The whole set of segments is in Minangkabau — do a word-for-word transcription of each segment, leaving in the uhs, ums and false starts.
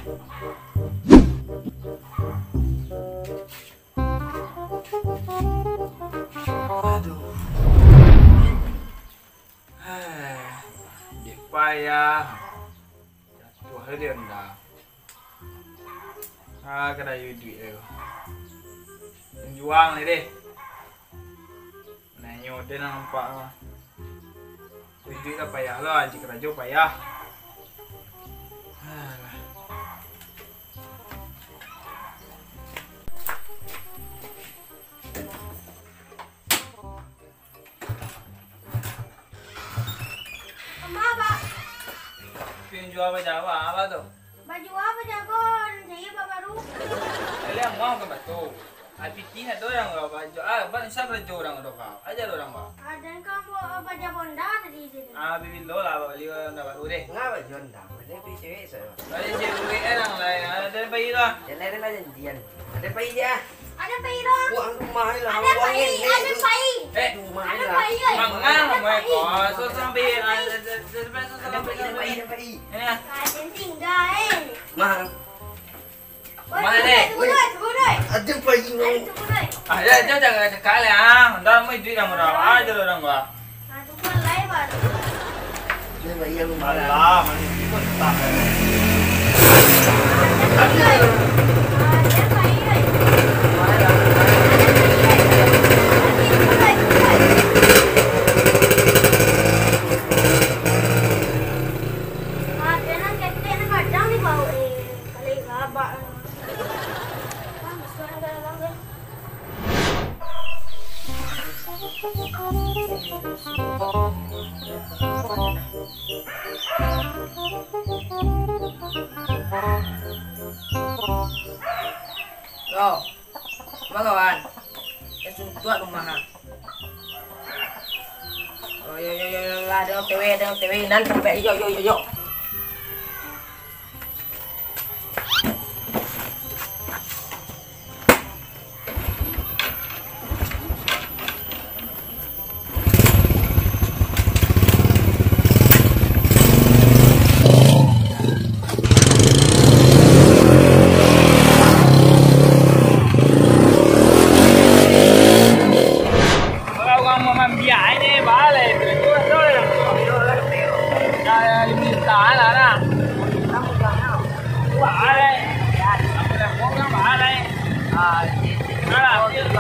Aduh. Heh, dek payah. Jatuah lah di onda. Ah, kadai duit tu. Manjuang ni deh. Nanyo den nampak lah. Duit lah payah lah, aji karajo payah. Alah. Mama, Pak. Pian jua baju apo, apo tu? Baju apo jago, nan cayia, Pak, baru? Kalian mau ke batu? Ai, piti nak dorang, Pak. Baju, ah, ban, siapa jo orang tu, Pak? Aja orang, Pak. Ada yang kamu, eh, baju Honda tadi, jadi. Ah, bibilo lah, Pak, bali Honda baru deh. Ngapa Honda? Ada pi cewek saya. Ada cewek orang lain. Ada pai lah. Jangan ada lah janjian. Ada pai je. Ada pai dong. Wah, rumah ni lah. Ada pai, ada pai. Eh, rumah ni lah. Ada pai, oi. Mangang, ada pai. Ada pai, ada pai. Ya. Ada tinggal, eh. Mang. Oi, mana, tunggu, Dek? Tunggu, Dek, tunggu, Dek. Ada pai, Mang. Ada, tunggu, Dek. Ah, ya, jangan, jangan cakap lah, ah. Dah, mau duit dah murah. Aja orang gua. Alah, manis pun tak. Yo, bagawan. Eh, suntuak rumah, ha. Oh, yo, yo, yo, yo, lah, ada O T W, ada O T W, nan sampai, yo, yo, yo, yo. Kalau urang mambiak ini, balai tu, tu, tu, tu. Dah lima juta lah, dah. Balai. Aku dah buang, balai. Ah, di, di, di, di, di, di, di,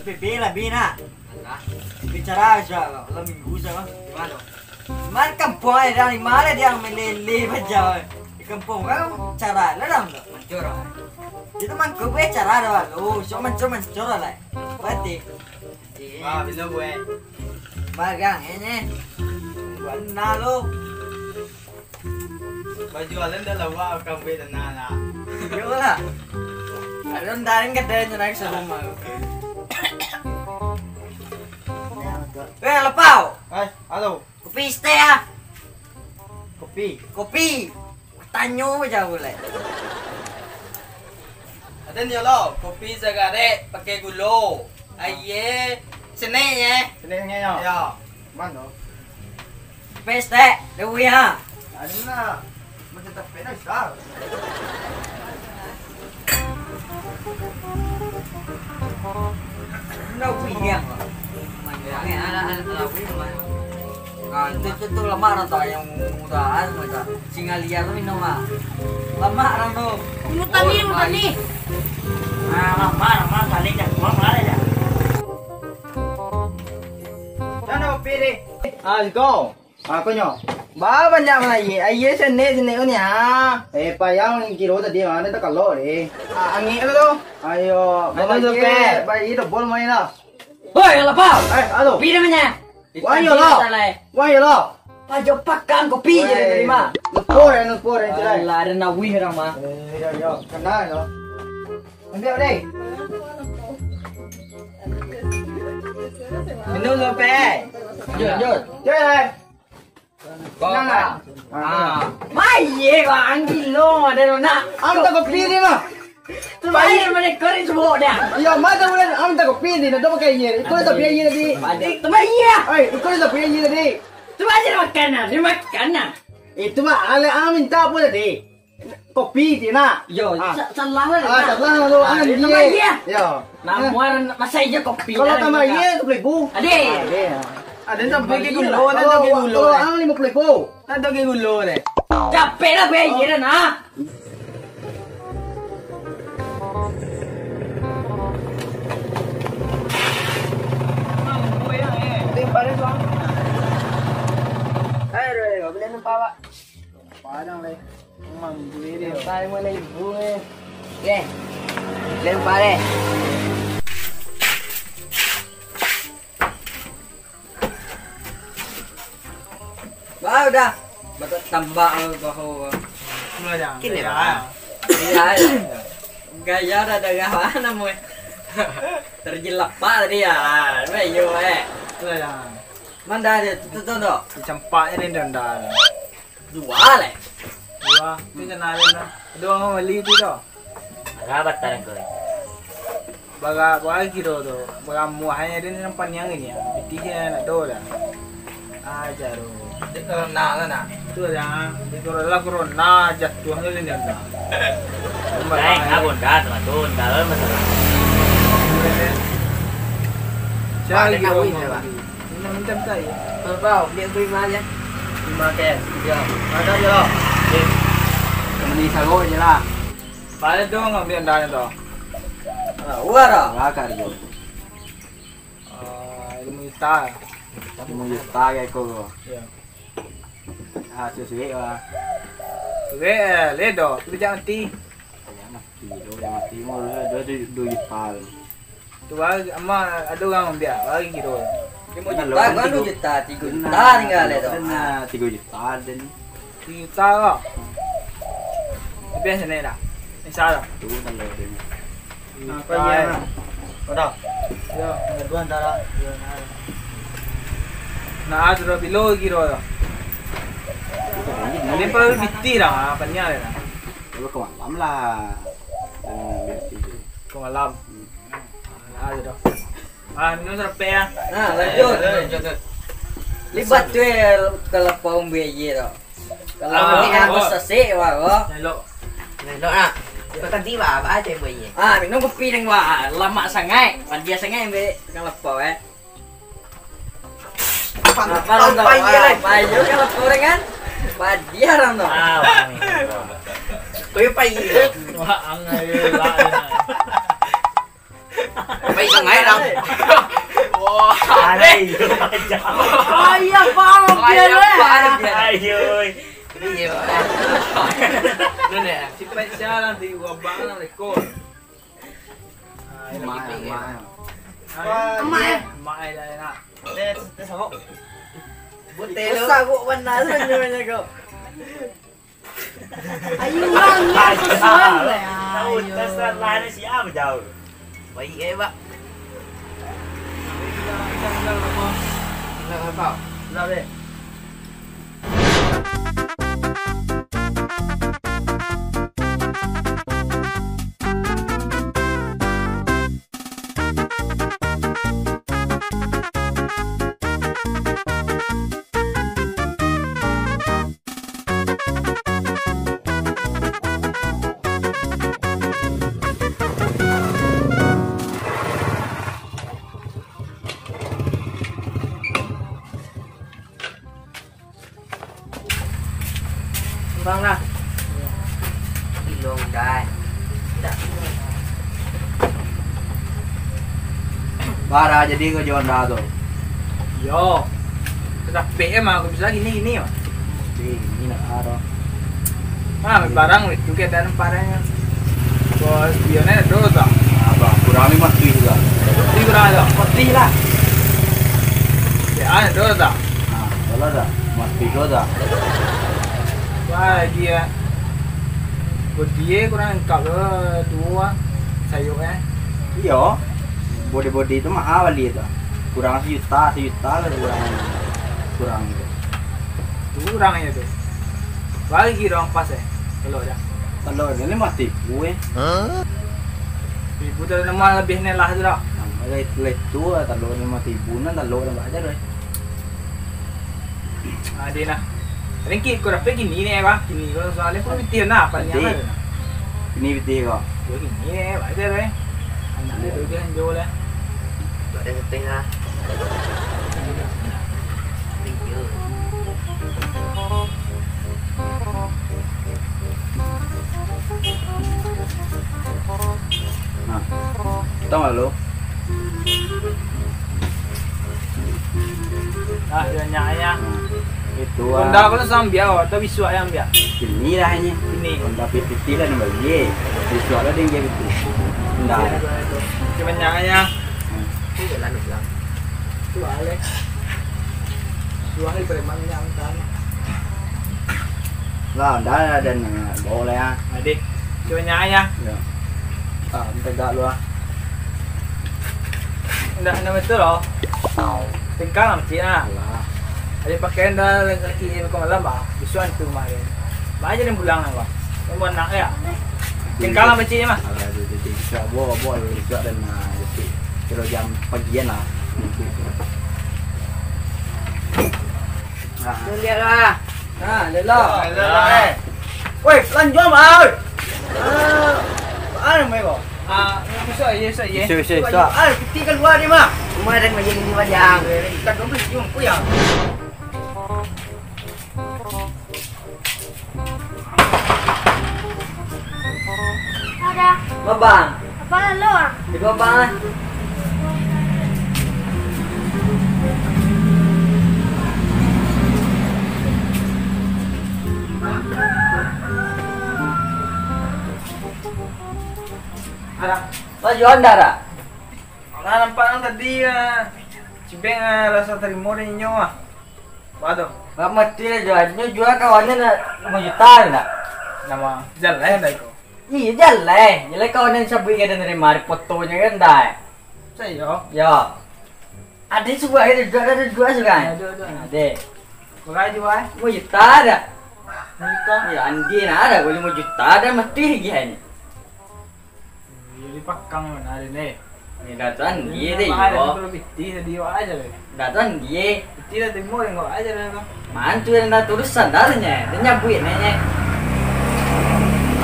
Bebe lah, Be, nak. Alah. Bicara aja lah, lah minggu saja lah. Gimana? Mari kampuang aja, dari mana dia melele baja. Di kampuang kan cara lah dah. Mancur lah. Itu mangko gue cara dah, lo. So mancur-mancur lah. Berarti. Ah, bila gue. Magang ini. Buat nah lo. Baju Alan dah lawa, kambing tenang lah. Yo lah. Alan daring kedai nyerai sarumah. Eh, lepau. Eh, halo. Kopi stek ah. Kopi. Kopi. Tanyo je aku lai. Ada ni lo, kopi sagarek pakai gulo. Aie, senek ye. Senek, senek yo. Yo. Mano? Pes tek, dewi ha. Ada nak. Macam tak pernah sah. Ndak wih yang. Mana ada, ada, ada wih mana. Nah, itu, itu, itu lemak rata yang mudahan macam singa liar tu minum ah. Lemak orang tu. Minum tali, minum tali. Nah, lemak, lemak tali dah. Buang lah dah. Sana kopi deh. Ah, go. Ah, konyo. Ba banyak malai. Aie senek-senek ko ni ah. Eh, payah kiro tadi ah, ni takalok deh. Ah, angin tu. Ayo, bayi dobol main lah. Hoi, lapau. Eh, halo. Pi namanya. Wah, iyolah. Wah, iyolah. Pajo pakang kopi je dari terima. Lepor ya, lepor ya, cerai. Alah, ada nawih orang mah. Eh, yo, yo, kenal yo. Ambil apa deh? Minum sampai. Jod, jod. Cerai. Kau nak? Ah. Mai ye, bang, gilo ada nak. Ang tak kopi ni lah. Air mana kau ni semua dah? Iyo, mata bulan, am tak kopi ni, nak pakai air. Iko dah tapi air tadi. Tambah iya. Oi, iko dah tapi air tadi. Tu aja makan nah, dia makan nah. Itu mah, ale am minta apa tadi? Kopi je nak. Yo, ah. Sa-, salah lah. Ah, salah lah tu. Ah, kan dia dia. Tambah iya. Yo. Namuar masa iya kopi. Kalau lah tambah iya, sepuluh ribu. Adik. Ah, dia. Ada tak bagi gulo, ada tak bagi gulo. Kalau am lima puluh ribu. Ada bagi gulo deh. Capek lah bayar dah nah. Padang leh. Mambu dia. Lempar lima ribu eh. Oke. Lempar eh. Bah, udah. Batok tambak lo bahu. Kini, Bang. Iya, iya. Gaya dah dah mana mu? Terjelapak tadi ya. Bayu eh. Mana ada tu tu tu. Campak ini dah dah. Dua leh. Dua. Tu sana ada. Dua mau beli tu tu. Bara batang ko? Bara, bara kiro tu. Bara muahnyo dia ni nampak niang ni. Pitih dia nak do dah. Aja tu. Dia corona kan nak? Tu dah. Dia corona, corona jatuh tu ni dah. Lain lah bonda tu, tu masalah. Cari kiro. Minta, minta, minta, ya. Tahu, tahu. Dia terima aja. Terima ke? Ya. Ada je lah. Oke. Beli sago je lah. Pada tu ngambil anda tu. Ah, wah dah. Wah, kari tu. Ah, ilmu juta. Ilmu juta ke kau tu? Ya. Ah, suwe-suwe lah. Suwe, eh, ledo. Tu jangan mati. Jangan mati tu, jangan mati. Mau dua, dua, dua juta tu. Tu baru, ama, ada urang ambiak, baru kiro. Limo juta, baru tigo juta, tigo juta tinggal tu. Nah, tigo juta ada ni. Tigo juta ko. Labiah sanak dak? Insya Allah. Tu kalau ada ni. Apa ya? Ada. Yo, ada dua antara. Nah, sudah bilo kiro yo. Ini perlu biti dah, apa ni ada dah? Kalau ke malam lah. Ke malam. Nah, sudah. Ah, minum serapek ya. Nah, lanjut. Libat tu ya kalau paung biaya tu. Kalau ni aku sesek wah ko. Elok. Elok nak. Kau tadi wah apa aja buat ye? Ah, minum kopi deng wah. Lamak sangai, pandia sangai ambil tengah lapau eh. Apa orang tu? Apa ye lah? Payo kalau orang kan. Pandia orang tu. Ah, wah ni. Kau yang payo. Wah, angai lah. Baik sangai lah. Wah. Alai. Oh iya, paham dia lah. Ayo. Iya, Pak. Lu ni. Sipai sialan di wabang lah lekor. Mak, mak. Mak eh. Mak eh lah enak. Tes, tes sanggup. Buat telo. Sanggup benar sebenarnya kau. Ayo, urang ni sesuai lah. Tahu, terserah ni siapa jauh. Baik eh, Pak. Enggak apa. Enggak deh. Kurang lah. Ilong dai. Bara jadi ko jo Honda tu. Yo. Tapi emang aku bisa gini-gini mah. Gini nak aro. Ah, barang itu kita nampak dah. Bos, dia ni ada tu. Apa? Kurang ni mati juga. Mati kurang ada. Mati lah. Ya, ada tu. Nah, salah dah. Mati kau dah. Wah, dia. Bodi kurang lengkap tu, duo ah. Sayuk eh. Iyo. Bodi-bodi tu mahal bali tu. Kurang sejuta, sejuta lah kurang. Kurang tu. Kurang ya tu. Bagi dong pas eh. Kalau dah. Kalau dah ni mati kue. Ibu tu nama lebih ni lah tu dah. Nah, mulai, mulai tu lah, talok limo ribu nan talok dah bak aja tu, eh. Ade nah. Ringkih ko dapek kini ni, bah. Kini ko soalnya pun pitih nah, apa ni? Ade. Apa tu nah? Kini pitih ko. Yo, kini ni, bak aja tu, eh. Anak dia tu kan jauh lah. Tak ada setengah. Nah, tau nggak lo? Ah, banyak ya. Nah, itu, ah. Honda ko lah sambiak, atau bisuak yang biak? Kini lah ini. Kini. Honda P T T lah ni bagi. Bisuak lah dia gitu. Honda. Oke, banyak ya. Hmm. Itu jalan pulang. Itu balik. Suah ni preman ni angkan. Lah, dah ada nak bawa lah ya. Adik, cuba nyanyi ya. Ya. Ah, minta gak lu ah. Ndak, ndak betul loh. Tengkang lah masjid nah. Alah. Ada pakaian dah lagi kau malam bah. Bisuan tu kemarin. Bah aja dia pulang lah bah. Yang buat nak ya. Tengkang lah masjid mah. Alah, dia, dia, dia, dia, bawa, bawa, dia, dia, dan, ah, dia, dia, kira jam pagian lah. Nah. Tu lihat lah. Nah, lihat lah. Lihat lah, eh. Woi, pelan jual, Bang. Ah, apa namanya kau? Ah, besok aja, besok aja. Besok, besok, besok. Ah, piti keluar dia mah. Rumah dan bayar ini panjang. Kita dua belas jam pun ya. Ada. Babang. Apa lo? Di babang lah. Ada. Lo jual ndak, Ra? Lah nampak kan tadi, ah, Cibeng, ah, rasa tarimo dari inyo, ah. Apa tu? Nggak mesti lah jual. Inyo jual kawannya nak lima juta tu ndak? Nama? Jaleh dah iko. Iya, jaleh. Jaleh kawan yang sabuik ka dari mari fotonya kan dah. Sayo. Ya. Ada subuah ada jual, ada jual sudah. Ada, ada. Ada. Berapa jual? Lima juta dah. Lima juta? Ya, andi nah dah. Lima juta dah mesti lagi hanya. Iyo, di pakang mah ado ni. Ni datuan dia deh, yo. Kalau pitih tadi awak aja deh. Datuan dia. Pitih lah timur yang awak aja deh, Bang. Mantu yang dah tulisan darahnya, dia nyabuik nanya.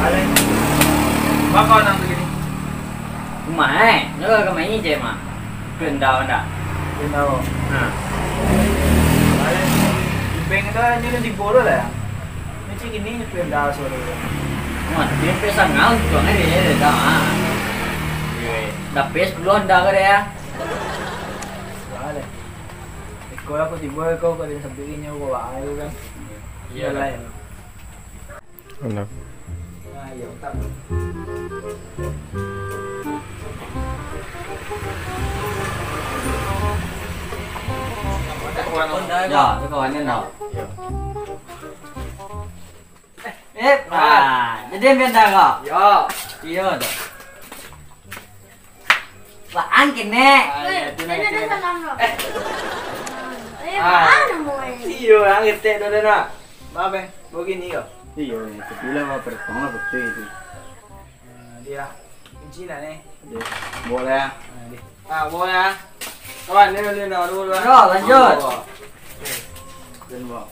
Ada. Bang, kau nang begini. Rumah, eh. Nyo ka main je, mah. Kendau ndak? Kendau. Nah. Ada. Di bank dah, nyo di bawah lah. Macam gini ni pun dah suruh. Wah, dia pun sangat untung eh, dia dah. Dah pes belum dah ke dia? Wah, deh. Iko aku tiba kau kau dia sampai ini kau wah ayo kan. Iya, lain. Alah. Nah, iya, tak. Ya, tu kawan ni tau. Iya. Eh, ah, jadi ambil dah kau? Yo. Iyo tu. Baan kene. Ah, ya, tu nak kene. Eh. Eh, ah. Baan namonyo? Iyo, ang etek tu dah nak. Maaf eh, begini kau. Iyo, tapi lah pertama betul itu. Ah, dia. Kunci nak ni. Dia. Boleh ah. Ah, dia. Ah, boleh ah. Kawan, ni boleh nak dulu lah. Yo, lanjut. Dan bawa.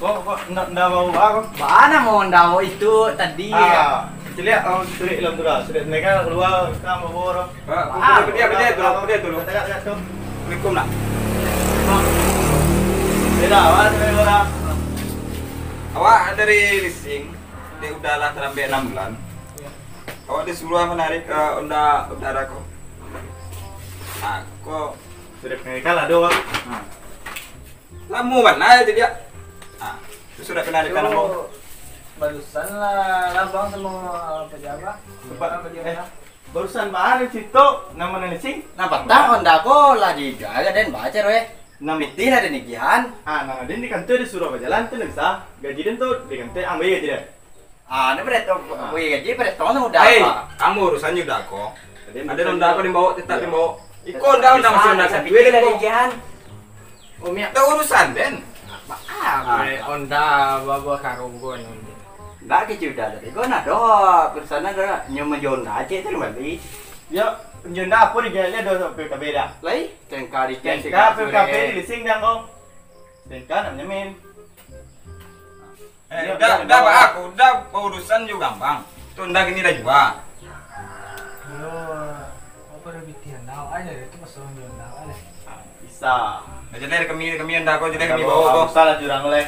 Kok, kok, ndak, ndak bau baa, kok? Baa namo ndak bau itu tadi. Ah, ciliak, oh, ciliak dalam tu dah. Sudah mereka keluar, kita mau bawa orang. Ah, ah, putih, putih, putih, tu, putih, tu. Tegak, tegak, tu. Assalamualaikum, nak. Beda, awak dari orang. Awak dari leasing, dia udah lah terlambat enam bulan. Awak disuruh menarik, eh, Honda, Honda Rako. Ah, kok sudah kenal lah, doh, Bang. Nah. Lamo bana je dia. Ah, tu sudah kenal kan, Bang? Barusan lah, lah, Bang, sama pejabat. Cepat. Apa dia, eh, Bang? Barusan baa ni cerita, nama nang leasing? Nah, patang Honda ko lah dijual, den baca, weh. Nama? Pitih lah, den igihan. Ah, nah, den di kantor disuruh bajalan, tu ndak bisa. Gaji den tu di kantor, ang bayar gaji den. Ah, ni beretong, weh, gaji beretong tu udah. Hei, apa? Kamu urusannyo udah ko. Ada Honda ko dibawa, tetap dibawa. Iko Honda, Honda masih Honda satu, weh, ko. Om, ya. Tak urusan, den. Apa? Ah, Honda bawa karung ko ni. Lah kecil udah tadi. Kau nak doh, pesanan dah. Nyo manjo Honda cek tu bali. Yo, manjo Honda apo di jalan dah sampai P K B dah. Lai, tengka di Tengka P K B di lising dah kau. Tengka nak nyemen. Eh, Yo, udah, yo, udah, yo. Pak, aku udah berurusan jo Gambang. Tu Honda kini dah jua. Yo, apa dah pikiran? Nah, aja itu pasal manjo Honda, aja. Bisa. Aja deh kami, kami Honda kau, jadi kami Kalau bawa kau. Usah lah jurang leh.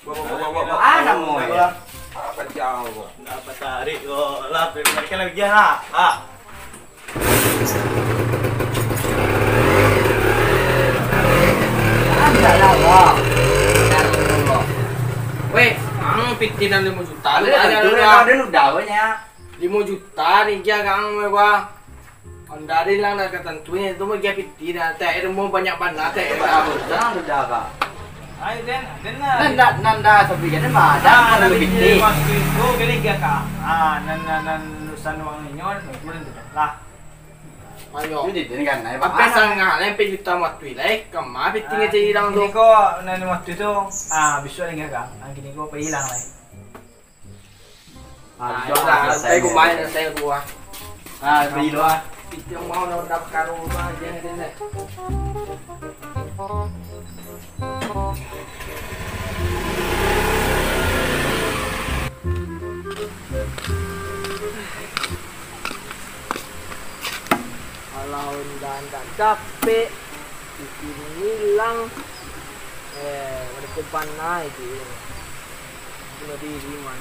Bawa, bawa, bawa, bawa. Ah, namo ya? Apa jauh kau? Ndak apa tarik kau lah, mereka lagi lah. Ah. Weh, ang piti nan limo juta. Ada tu, ada udah. Limo juta ni dia kang mewah. Honda di lang nak katantunya itu mau dia piti dah. Teh ilmu banyak bana teh. Jangan udah kak. Ayo den, den lah. Nanda, nanda tapi jadi mah. Nah, ada tapi piti. Mas itu kali dia kak. Ah, nan nan nan urusan uang ninyo, kemudian tu lah. Ayo. Jadi dia kan, ayo. Apa sangat lah sampai juta matuih lah, eh. Kemah pitingnya cari hilang tu. Ini kok nan waktu tu, ah, besok lagi kan. Ah, gini kok apa hilang lah. Ah, sudah, sudah, saya kumain, saya dua. Ah, beli dua. Itu yang mau nak dapat karung rumah aja ni. Kalau ndak, ndak dapek, pitinyo ilang, eh, pada korban naik tu. Bunuh diri mah.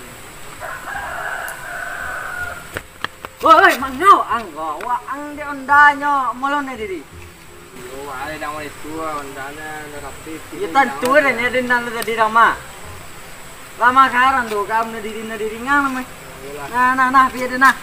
Woi, mangau anggo, waang di ondanyo, molon diri. Yo, ada dang itu, ondanya, ada rapi. Ya, tantu ada ni, ada nan tadi ramah. Lama karang tu, kamu nadiri, nadiri ngang nama. Nah, nah, nah, biar deh, nah.